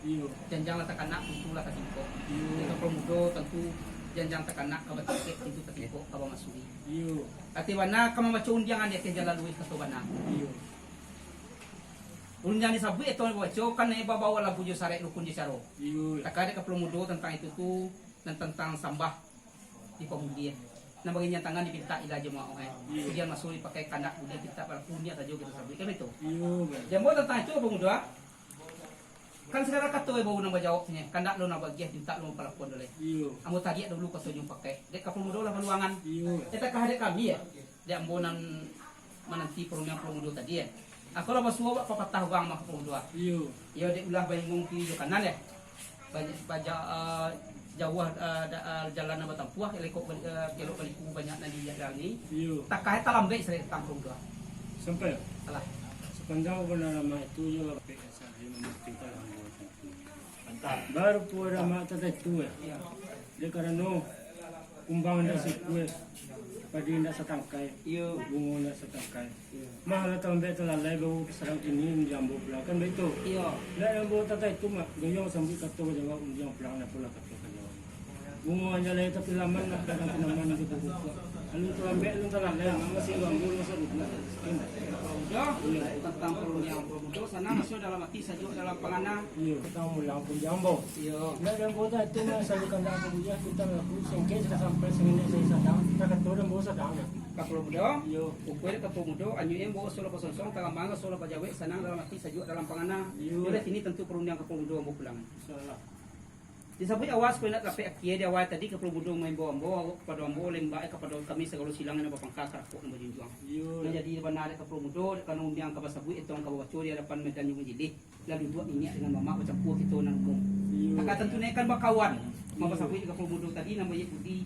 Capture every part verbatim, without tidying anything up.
Iyo. Janjang lah takanak, pintu lah tasingkok. Iyo. Dek kapalo mudo, tantu janjang takanak ka batingkek, pintu tasingkok ka bamasuak. Iyo. Ati bana ka mambaco undiangan di ateh jalan luruih kato bana. Iyo. Undiangan disabuik atau dibaco, kan naiak babao lampu jo sarek, rukun jo saro. Iyo. Takah dek kapalo mudo tantang itu tu, nan tantang sambah di pamudian. Nan bagian tangan dipintak ilah jo maoh, eh. Iyo. Kudian maso dipakai kandak buliah pintak balaku, undian sajo kito sabuik, kan itu? Iyo, batua. Jan bao tantang itu, kapalo mudo, ah. Kan sagalo kato, eh, bao nan bajawab nyo, kandak lo nan bagiah, pintak lo palakuan lo, eh. Iyo. Ambo tariak dulu kato jo mupakaik. Dek kapalo mudo lah paluangan. Iyo. Eh, takah dek kami, eh. Dek ambo nan mananti parundiangan kapalo mudo tadi, eh. Ako lah basuo bak papatah urang mah kapalo mudo, ah. Iyo. Iyo, dek ulah baingung kiri jo kanan, eh. Banyak, baja-, eh, jauah, eh, da-, eh, jalan nan batampuah, elok bali-, eh, elok baliku banyak nan diliek urang ni. Iyo. Takah talambek sarik datang kapalo mudo, ah. Sampai? Alah. Sapanjang pangalaman itu, iyo lah, sampai sajo mamastikan ambo itu. Baru pun ada mak tadi tu, eh. Iyo. Dek karano kumbang indak saikua, padi indak satangkai, iyo, bungo indak satangkai. Iyo. Mah lah talambek talalai, baru sadang kini undiangan pulang, kan baitu? Iyo. Indak nan bao tantang itu, mak, gayuang sambuik kato ka jawab, undiangan pulang, ndak pulang kato ka jawab. Bungo anjalah tapi laman nak dagang tanaman di buku. Alun talambek, alun talalai, mak, masih ganggu, masa dulu. Yo, tantang parundiangan kapalo mudo, sanang maso dalam ati, sajuak dalam pangana. Iyo, tantang mulang pun jambau. Iyo. Indak nan bao tantang itu, mah, sajo kandak ka buliah, pintak balaku, singkek sudah sampai, sangilek sajo sadang, takato nan bao sadang, nah. Kapalo mudo? Iyo. Ukua dek kapalo mudo, anyuik ambo, raso lah basonsong, tarambang, raso lah bajawek, sanang dalam ati, sajuak dalam pangana. Iyo. Yo, dari sini tantu parundiangan kapalo mudo ambo pulang. Insyaallah. Disabuik awal, supayo indak dapek akie, di awal tadi kapalo mudo maimbau ambo, awak kapado ambo, lembak, eh, kapado kami sagalo silang nan bapangka, karakok nan bajunjuang. Iyo. Nan jadi bana dek kapalo mudo, dek karano undiangan ka basabuik, etong ka babaco di adapan medan nan majilih. Lah duduak niniak dengan mamak bacampua kito nan umum. Iyo. Takah tantu naiak kan bakawan. Iyo. Mabasabuik dek kapalo mudo tadi, nan baiak budi,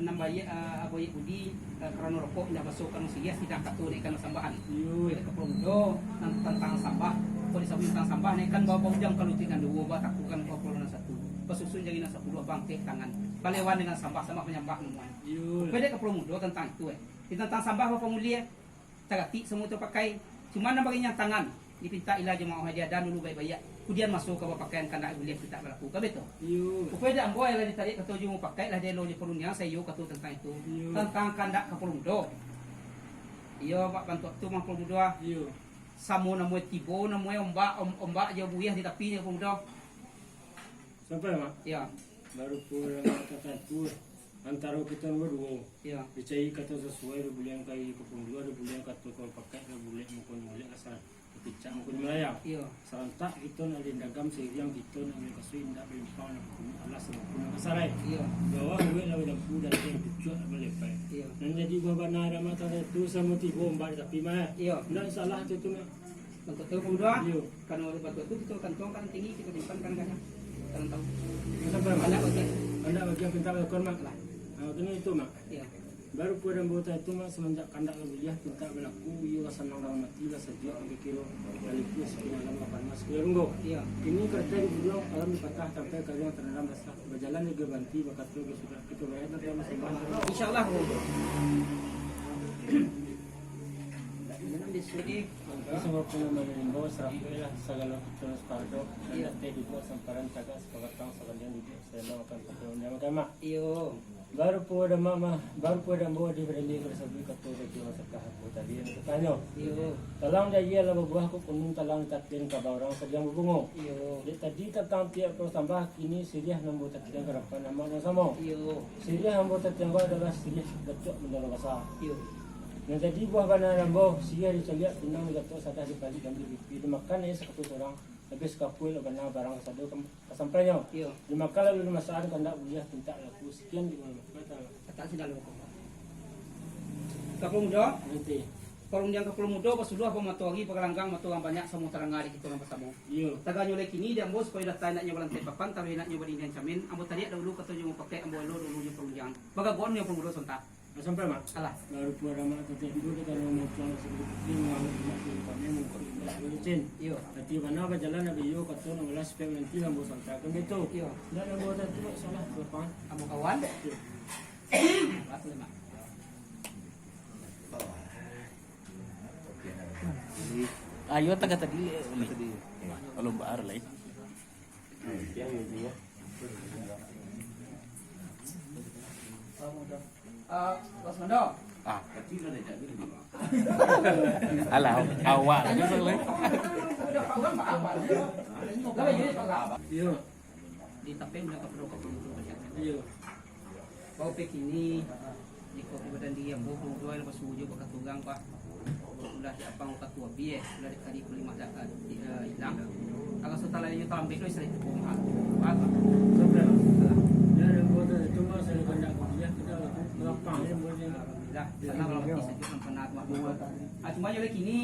nan baiak, ah, baiak budi, ah, karano rokok indak baso karano siriah, sidang kato naiak kan basambahan. Iyo. Dek kapalo mudo, nan tantang sambah. Kok disabuik tantang sambah, naiak kan ba-, baujang kalutik nan duo, batakukan kapalo nan satu. Basusun jari nan sapuluah, bangkek tangan. Balewan dengan sambah, sambah manyambah namonyo. Iyo. Oke, dek kapalo mudo tantang itu, eh. Di tantang sambah bapamulie, tagatik samo tapakai. Cuma nan bagian tangan, dipintak ilah jo maoh, diadan dulu baiak-baiak. Kudian maso ka bapakaian kandak buliah pintak balaku, ka baitu? Iyo. Pokoknyo dek ambo lah ditariak kato jo mupakaik, lah dielo jo parundiangan, saiyo kato tantang itu. Iyo. Tantang kandak kapalo mudo. Iyo, bak bantuak tu mah kapalo mudo, ah. Iyo. Samo namonyo tibo, namonyo ombak, om-, ombak jo buih di tapi, kapalo mudo. Sampai, Mak? Iyo. Baru pun, Mak, tatantu antaro kito nan baduo. Iyo. Dicari kato sasuai, dek buliah ka kapalo mudo, dek buliah kato ka mupakaik, dek buliah muko buliah kasar, dek picak muko malayang. Iyo. Sarantak kito nak dendagam, siriang kito nak bakasuik, indak balimpang, nak bakunik alas, nak bakunik kasarai. Iyo. Bawah uwek lawi lampu, dan yang tujuak malepai. Iyo. Nan jadi buah bana, Mak, tatantu samo tibo ombak di tapi, Mak. Iyo. Indak salah tu, tu, Mak. Bantuak tu, kapalo mudo, ah. Iyo. Karano bantuak tu kito kantuang kan tinggi, kito simpan kan gajah. Kan tahu. Sampai, Mak. Kandak bagiah. Kandak bagiah pintak balaku, Mak. Lah. Ah, tu ni itu, Mak. Iyo. Baru pun ambo tantang itu, Mak, samanjak kandak lah buliah pintak balaku, iyo lah sanang dalam ati, lah sajuak, kiro-kiro baliku sakali malam, lah panas sakali runggo. Iyo. Kini kareta dibuliang, palang dipatah, tampek karuang tanarang basah, bajalan jo baranti, bakato jo sudah, kito barakhir nan dalam sambah. Insyaallah. Di sumber pun malimbau, sarapoilah sagalo kito nan sapardo, nan Iyo. Ateh dibuek samparan tagak, sapagatang sagandiang duduak, saendang akan pakai undiang agama. Iyo. Baru pun ada mak mah, baru pun ada ambo di berani bersabi kato bagi masyarakat aku tadi nan tatanyo. Iyo. Talang di aia lah babuah, kok kunun talang ditapian, ka barang sadiang babungo. Iyo. Dek tadi tantang tiap tau sambah, kini siriah nan ambo tatiang ka dapan amak nan samo. Iyo. Siriah ambo tatiang ko adalah siriah gacok bandaro basa. Iyo. Nan jadi buah bana ambo, siriah dicaliak, pinang digatok, sadah dipalik, diambiak pipi, dimakan aia sakapuik surang, habih sakapuik lah bana barang kasado kam-, kasampainyo. Iyo. Dimakan lalu dimasaan, kandak buliah pintak laku, sakian di mulo. Katak sandal bako. Kapalo mudo. Ngerti. Parundiang kapalo mudo basuluah bamato ari, bagalanggang mato urang banyak, samo taranga di kito nan basamo. Iyo. Taganyo lai kini di ambo supayo datai enaknyo balantai papan, taruih enaknyo badindiang camin, ambo tariak dahulu kato jo mupakaik, ambo elo dahulu jo parundiangan. Bagagoan jo kapalo mudo sontak. Lah sampai, Mak? Alah. Baru pun ada mak tadi itu, dia kalau mau pulang sakit hati, mengambil emak dulu kami, mengkori emak dulu, Cin. Iyo. Tapi mana bajalan, habis iyo, kato nak balas, supaya nanti lah ambo santai kan gitu. Iyo. Ndak ada buat tu, Mak, salah, apa? Ambo kawan. Iyo. Balas, Mak. Ayo, tangah tadi, tadi. Kalau baar lain. Ah, Bos Mando. Ah. Alah, awak lah tu, Bang. Iyo. Di tapi udah kapado kapado. Iyo. Bau pe kini, di ko badan diri ambo, ambo lah basuo jo bak katurang, Pak. Ulah di apang katua bieh, ulah di kali kulimah dah, eh, ilang. Agak sudah lah inyo talambek tu, istilah itu, Pak. Pak. Sampai lah. Salah. Dia ada buat itu, Mas, saya kandak kuliah, kita lapang, dia buatnya. Alhamdulillah. Sanang kalau mati sajuk nang pernah, Pak. Ah, cuma yo lah kini,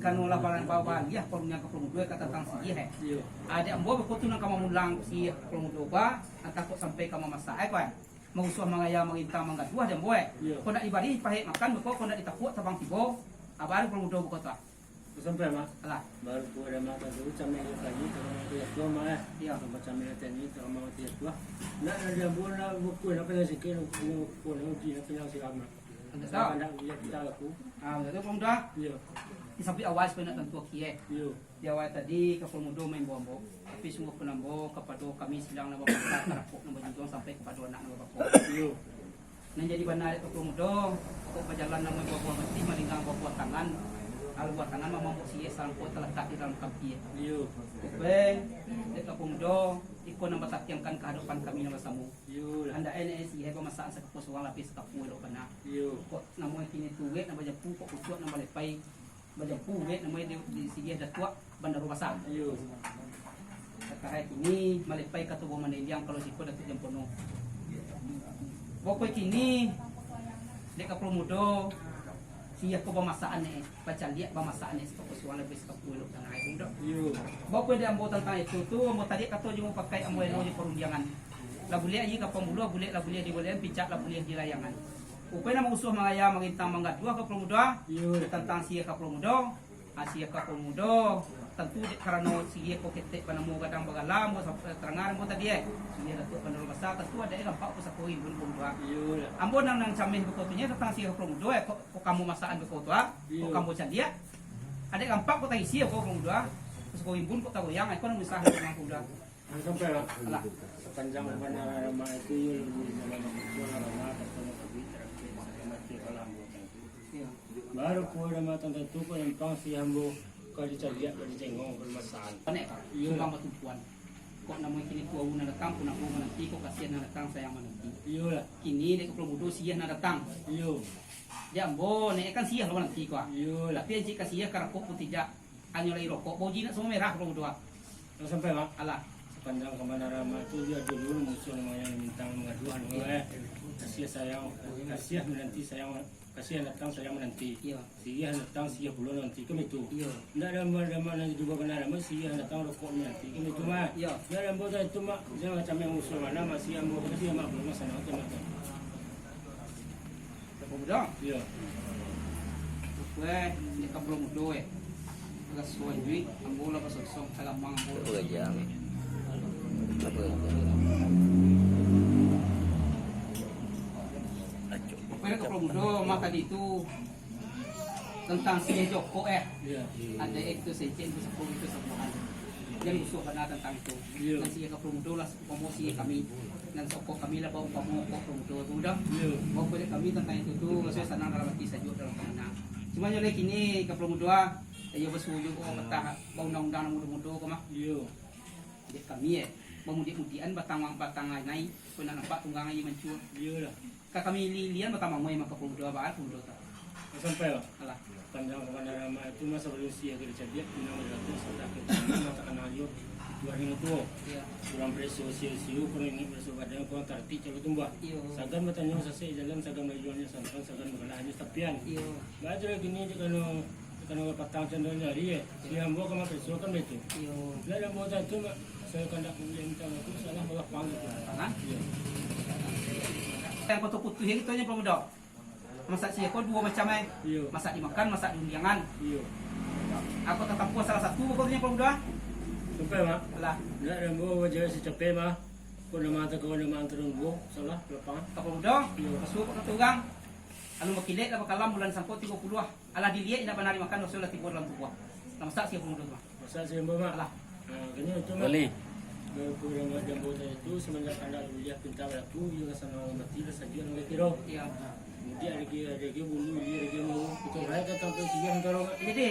kano lah balan bawah, ya, kalau nya ka Promodo, ka tantang siriah, eh. Iyo. Ah, dek ambo beko tu nan ka mamulang siriah Promodo, Pak. Antah kok sampai ka mamasak, eh, Pak. Mausuah mangaya, marintang manggaduah, dek ambo, eh. Iyo. Kok ndak dibari pahek makan, beko, kok ndak ditakuak tabang tibo. Ah, baru Promodo beko tu, ah. Sampai, Mak? Alah. Baru kuat dah, Mak, kan tu, cameh lagi, kalau Mak tu ya, tua, Mak, eh. Iyo. Kalau cameh lagi ni, kalau Mak tu ya, tua. Nak, nak dia buat, nak buku, nak kena sikit, nak buku, nak uji, nak kena sikit, Mak. Andak tahu. Andak dia kita aku. Ah, andak tahu, Promodo. Iyo. Di samping awal supaya nak tantu aki, eh. Iyo. Di awal tadi, ka Promodo maimbau ambo. Tapi sungguahpun ambo kapado kami silang nan bapatah, tarapok nan bajunjuang sampai kapado anak nan babako. Iyo. Nan jadi bana dek ka Promodo, kok bajalan namuah babuah mati, malinggang babuah tangan. Kalau buah tangan mamamuk siriah salangko talatak di dalam kampi. Iyo. Oke, dek ka Promodo, iko nan batatiangkan kahadopan kami nan basamo. Iyo lah. Andak enek siriah bamasakan sakapo surang, lapeh sakapo elok bana. Iyo. Kok namuah kini tuwek nan bajampu, kok pucuak nan balepai. Bajampu, wek, namuah di, di siriah Datuak Bandaro Basa. Iyo. Katahai kini, malepai ka tubuah Mandeliang, kalau siko Datuak Jampono. Bokoi kini, dek ka Promodo, siriah ko bamasakan, eh, bacaliak bamasakan, eh, siko ko suang labiah siko ko elok tanah, eh, Promodo. Iyo. Bokoi di ambo tantang itu tu, ambo tadi kato jo pakai ambo elo di parundiangan. Lah buliah aia ka pambuluah, buliah lah buliah di buliahan, picak lah buliah di layangan. Upai nan mausuah mangaya, marintang manggaduah ka Promodo, ah. Iyo. Tantang siriah ka Promodo, ah, siriah ka Promodo, tantu dek karano siriah ko ketek banamo gadang bagala, ambo sa-, eh, tarang ambo tadi, eh. Siriah Datuak Bandaro Basa, tantu adaik gampak pusako rimbun Promodo, ah. Iyo lah. Ambo nan, nan cameh beko tu nyo tantang siriah ka Promodo, eh, kok, kok kamo masakan beko tu, ah. Iyo. Kok kamo caliak. Adaik gampak kok tarisi ko Promodo, ah. Pusako rimbun kok tagoyang, eh, ko nan usah Promodo, ah. Sampai lah. Alah. Sapanjang panaran Rama itu, iyo, lalu di dalam itu, Rama, kata Nabi, terakhir, sakit mati, kalam, buatan itu. Iyo. Baru kuat Rama tantang tu, kok nyampang si ambo, ka dicaliak, ka dicengok, permasalahan. Panek, Pak. Iyo. Sumbang batumpuan. Kok namuah kini kuawu nan datang, pun aku mananti, kok kasiah nan datang, sayang mananti. Iyo lah. Kini, dek ka Promodo, siriah nan datang. Iyo. Dek ambo, nek kan siriah lo mananti, kok. Iyo lah. Tapi, ancik ka siriah, ka rokok pun tidak. Hanyo lai rokok, bau jinak samo merah, Promodo, ah. Lah sampai, Mak? Alah. Sapanjang kabanaran Mak tu, iyo dulu musuah namonyo mintang mangaduah, eh. Kasiah sayang, kasiah mananti sayang, kasiah datang sayang mananti. Iyo. Siriah datang, siriah pulo nanti, kan itu. Iyo. Ndak ada ma-, ada makna juga kabanaran Mak, siriah datang rokok mananti, kan itu, Mak. Iyo. Ndak ada ambo tu, Mak. Jangan macam yang musuah mana, masih ambo, masih Mak, belum masalah, macam tu. Ka Promodo? Iyo. Kue, ni ka Promodo, eh. Agak suan juik, ambo lah basosong, salamang ambo. Apa kerja? Apa kerja? Kue ka Promodo, mah tadi tu, tantang si Joko, eh. Iyo. Ada itu sencen, itu sepuluh, itu sebuahan. Jan musuah bana tantang itu. Iyo. Nan si ka Promodo lah, umpamo si kami, nan sokok kami lah, baumpamo kok Promodo tu dah. Iyo. Bau kulik kami tantang itu tu, raso sanang dalam ati, sajuak dalam pandangan. Cuma nyo lai kini ka Promodo, ah, iyo basuo juo, oh, patah, baundang-undang nan mudo-mudo ko mah. Iyo. Dek kami, eh, bamudiak-mudiakan batang, batang anai, kok nak nampak tunggang aia mancua. Iyo lah. Ka kami lilian batambah muai mah ka Promodo, abah Promodo tu. Sampai lah. Alah. Panjang kabanaran Mak tu masa balun sia ka dicaliak, pinang badatuk, salah ka pinang, mata kanal yo, tuah ringo tuo. Iyo. Kurang preso sio-sio, kurang ingat preso badan, kurang tartik calo tumbuah. Iyo. Sagan batanyo sasek jalan, sagan bajuang nyo santan, sagan bakalah hanyo tapian. Iyo. Baco lagi ni, kano, kano patang candol nyari, eh. Si ambo ka mapreso kan baitu. Iyo. Lah, ambo tantu, Mak, sayo kandak kuliah minta ngaku, salah balapang gitu. Tangan? Iyo. Yang koto putuih itu nyo Promodo. Masak siriah ko duo macam ai. Iyo. Masak dimakan, masak di undiangan. Iyo. Ako tatampuah salah satu pokoknyo, Promodo, ah. Sampai, Mak. Alah. Nak rambo wajar si capek, Mak. Ko nama antah kawan nama antah rambo, salah, lapangan. Ka Promodo? Iyo. Masuak ka urang. Alun bakilek lah bakalam bulan sangko tigo puluah. Alah diliek indak bana dimakan, doso lah tibo dalam tubuah. Lah masak siriah Promodo tu, Mak. Masak siriah, Mak. Alah. Nah, kini itu, Mak. Boleh. Purang dan bota itu semenjak anak kuliah pintar balaku, iyo ka sanang mati lah sajuak nang kiro. Iyo. Mudiak lagi, lagi bulu, iyo lagi mau. Itu baik datang ke sini, kalau jadi,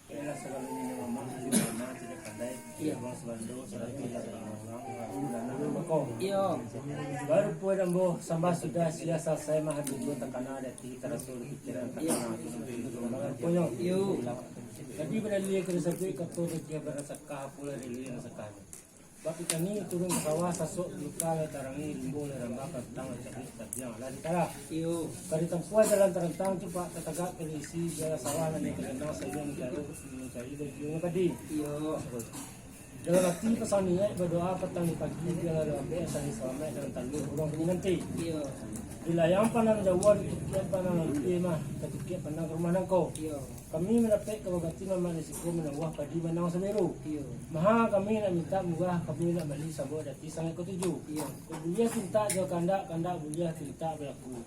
Yalah, sabalun inyo mamak, di mana tidak pandai. Iyo. Abang Sabando, salah tu lah orang, orang, orang, orang, orang, orang. Iyo. Baru pun ambo sambah sudah, sia salasai mah, ado juo takana di ati, taraso di pikiran, takana tu, punyo. Iyo. Jadi, badalil ka disabuik, kato di kia barasakah, pulo dari lian sakah. Bak pitani turun ka sawah, sasok luka lah tarangi, rimbo lah rambah, kantang lah cabuik, tabiang lah ditara. Iyo. Ka ditampuah jalan tarantang, cupak tatagak ka diisi, bialah sawah lah naik ka danau, saiyo manjaruik, mancari baju nan padi. Iyo. Dalam ati pasang niaik, badoa patang di pagi, bialah lambek, asal salamaik, dalam taluah urang punyo nanti. Iyo. Dilayang pandang jauah, ditukiak pandang lampia mah, katukiak pandang ka rumah nangko. Iyo. Kami mandapek kabar batin mamak di siko, manambuah padi manang saberu. Iyo. Maha kami nak mintak murah, kami nak bali sambok di ati sangaik katuju. Iyo. Kok buliah pintak jo kandak, kandak buliah pintak balaku.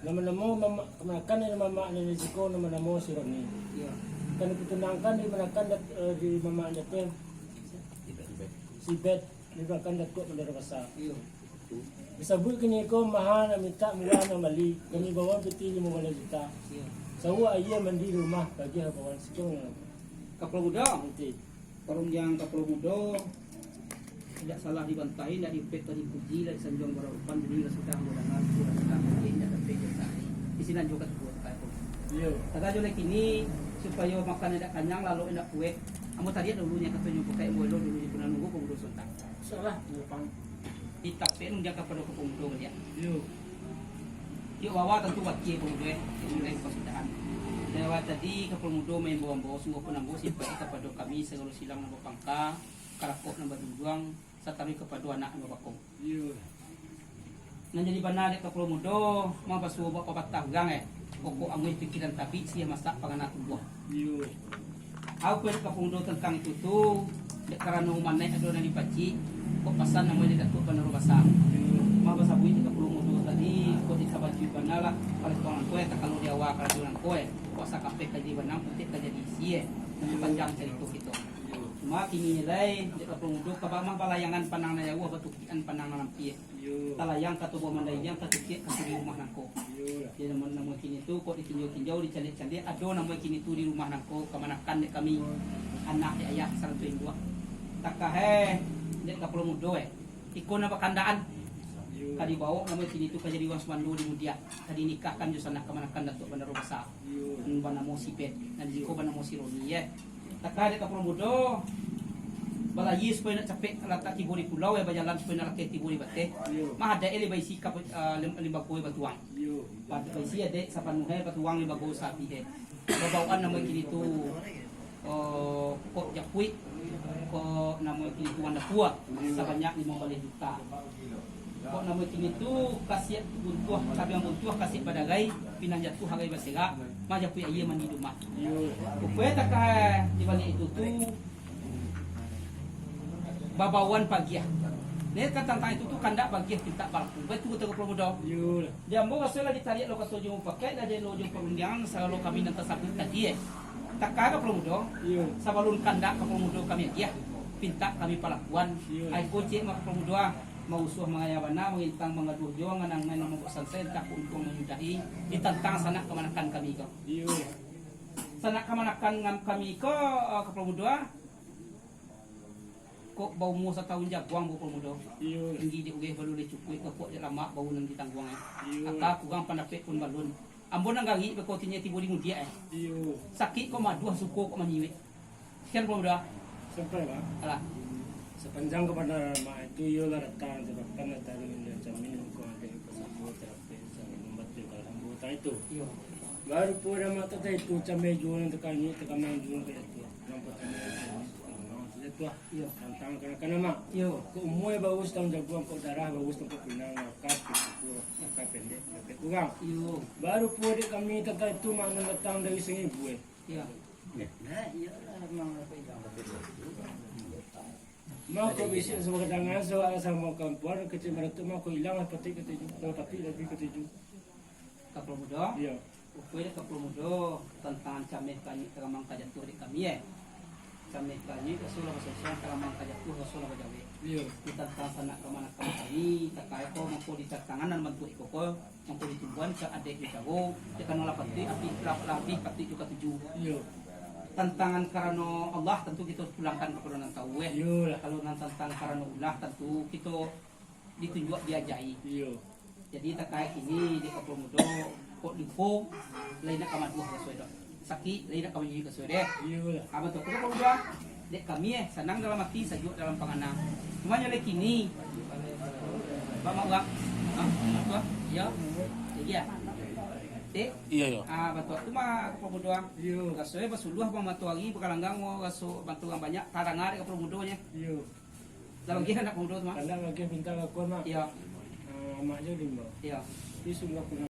Namo-namo mamak, kamanakan dari mamak di siko, namo-namo si Roni. Iyo. Kan dipitunangkan di manakan dat-, eh, di mamak di ateh. Si Bet, di manakan Datuak Bandaro Basa. Iyo. Disabuik kiniko, maha nak mintak, murah nak bali. Kami bawa piti limo baleh juta. Iyo. Sawah aia mandi di rumah, bagiah bawa sikung. Kapalo Mudo. Nanti. Parundiang Kapalo Mudo, indak salah dibantahi, indak diupek ka dipuji, lah disanjuang baraupan, bunyi lah sudah, ambo danga, sudah sudah, mungkin indak sampai jo sahari. Di sinan jo katuju, kayak tu. Iyo. Kata jo lai kini, supayo makan indak kanyang, lalok indak puek. Ambo tariak dulu nyo katonyo, pakai ambo elok dulu, jo punah nunggu, pun udah sontak. Salah, Bang. Ditapek nundiang kapado Kapalo Mudo baliak. Iyo. Tiok bawa tantu bakie Kapalo Mudo, eh. Tiok mulai pasudahan. Lewat tadi Kapalo Mudo maimbau ambo, sungguahpun ambo simpaik kapado kami sagalo silang nan bapangka, karakok nan bajunjuang, sataruih kapado anak nan babakong. Iyo. Nan jadi bana dek Kapalo Mudo, mambasuo bak papatah urang, eh. Pokok amuih pikiran tabik, sia masak pangana tumbuah. Iyo. Au pun Kapalo Mudo tantang itu tu, dek karano umanaik ado nan dipacik, kok pasan namo dek Datuak Bandaro Basa. Iyo. Mah basabuik dek Kapalo Mudo tadi, kok dikabajuik bana lah, paliang nangko, eh, takalo di awa karajo nangko, eh, kuasa kapeh ka jadi banang, putek ka jadi isi, eh. Iyo. Panjang carito kito. Iyo. Cuma kini lai, dek Kapalo Mudo, ka ba-, mah balayangan pandang nan jauah, batukikan pandang nan ampia. Iyo. Talayang ka tubuah mandai, yang tatukiak ka suri rumah nangko. Iyo lah. Jadi, namo, namo kini tu, kok ditinjau-tinjau, dicaliak-caliak, ado namo kini tu di rumah nangko, kamanakan dek kami, anak dek ayah, saranto induak. Takah, eh, dek Kapalo Mudo, eh. Iko nan bakandaan. Iyo. Ka dibaok namo kini tu ka jadi urang sumando di mudiak. Ka dinikahkan jo sanak kamanakan Datuak Bandaro Basa. Iyo. Nan banamo si Bet, nan di siko banamo si Roni, eh. Takah dek Kapalo Mudo, balayia supayo nak capek latak tibo di pulau, eh, bajalan supayo nak lakeh tibo di bateh. Iyo. Mah adaik lai baisi ka, eh, lim-, limbago batuang. Iyo. Ba-, baisi adaik sapanuah, eh, batuang limbago sapi, eh. Babaokan namo kini tu, eh, kok japuik, kok namo kini tu wandapua, sabanyak limo baleh juta. Kok namo kini tu kasiak buntuah, tabiang buntuah kasiak badarai, pinang jatuah arai baserak, mah japuik aia mandi di rumah. Iyo. Rupo takah di baliak itu tu, babaoan pagiah. Jadi, tantang itu tu kandak pagiah pintak balaku. Baitu kato Kapalo Mudo. Iyo. Di ambo raso lah ditariak lo kato jo mupakaik, lah di lo jo parundiangan, sagalo kami nan tasabuik tadi, eh. Takah Kapalo Mudo. Iyo. Sabalun kandak Kapalo Mudo kami agiah, pintak kami palakuan. Iyo. Ai kocek mah Kapalo Mudo, ah. Mausuah mangaya bana, mangintang mangaduah jo, nganangan nan mambuek sansai, takuk untuang manyudahi, ditantang sanak kamanakan kami ko. Iyo. Sanak kamanakan ngam-, kami ko, eh, Kapalo Mudo, ah. Kok baumua satahun jaguang, Kapalo Mudo. Iyo. Tinggi dek ureh balun lai cukuik, gapuak dek lamak bau nan ditangguang, eh. Iyo. Aka kurang pandapek pun balun. Ambo nan garik beko tinyo tibo di mudiak, eh. Iyo. Sakik kok maduah, suko kok manyiwik. Sekian, Kapalo Mudo. Sampai, Pak. Alah. Sapanjang kabanaran Mak itu, iyo lah datang, sabakan lah taruih inyo camin, kok adek basabo, tarapek, saling mambantu kalau ambo tang itu. Iyo. Baru pun Mak tu tang itu, cameh juo nan takanyuik, takamang juo nan kaya tu. Nan partamo itu, nan kaya tu, ah. Iyo. Tantang kanak-kanak, Mak. Iyo. Kok umua baru satahun jaguang, kok darah baru satampak pinang, maka pintu, maka pendek, pendek kurang. Iyo. Baru pun dek kami tantang itu, Mak, nan datang dari Sungai Buai. Iyo. Nah, iyolah, emang apa yang dapat itu. Mako bisiak samo kadangan, so, samo kampuan, kecil baratuk, mako ilang lah patik katuju, lah patik labiah katuju. Kapalo Mudo? Iyo. Rupoi dek Kapalo Mudo, tantangan cameh kami taramang ka jatuah dek kami, eh. Kami tanya Rasulullah sallallahu alaihi wasallam, kalau mangka jatuah Rasulullah bajawek. Iyo. Di tantang sanak kamanakan kami, takah ko mangko di tantangan nan bantuak iko ko, mangko ditumbuhan ka adek jo caro, dek karano lah patuik, api lah, lah abih patuik jo katuju. Iyo. Tantangan karano Allah, tantu kito pulangkan kapado nan tahu, eh. Iyolah. Kalau nan tantang karano ulah, tantu kito ditunjuak diajai. Iyo. Jadi takah kini dek Kapalo Mudo, kok lupo, lai nak ka maduah raso dek. Sakik, lai nak ka manjijik raso dek. Iyolah. Ah, bantuak tu Kapalo Mudo, dek kami, eh, sanang dalam ati, sajuak dalam pangana. Cuma nyo lai kini, ba mak urang. Ah, bantuak tu, ah. Iyo. Lagi, ah. Dek. Iyo, iyo. Ah, bantuak tu mah Kapalo Mudo, ah. Iyo. Raso, eh, basuluah bang matoari, bakalanggang, raso bantuak urang banyak, tadanga dek Kapalo Mudo nyo. Iyo. Lah bagian anak mudo tu mah. Anak bagian pintar lakuan mah. Iyo. Ah, amak jo limau. Iyo. Tapi sudah punya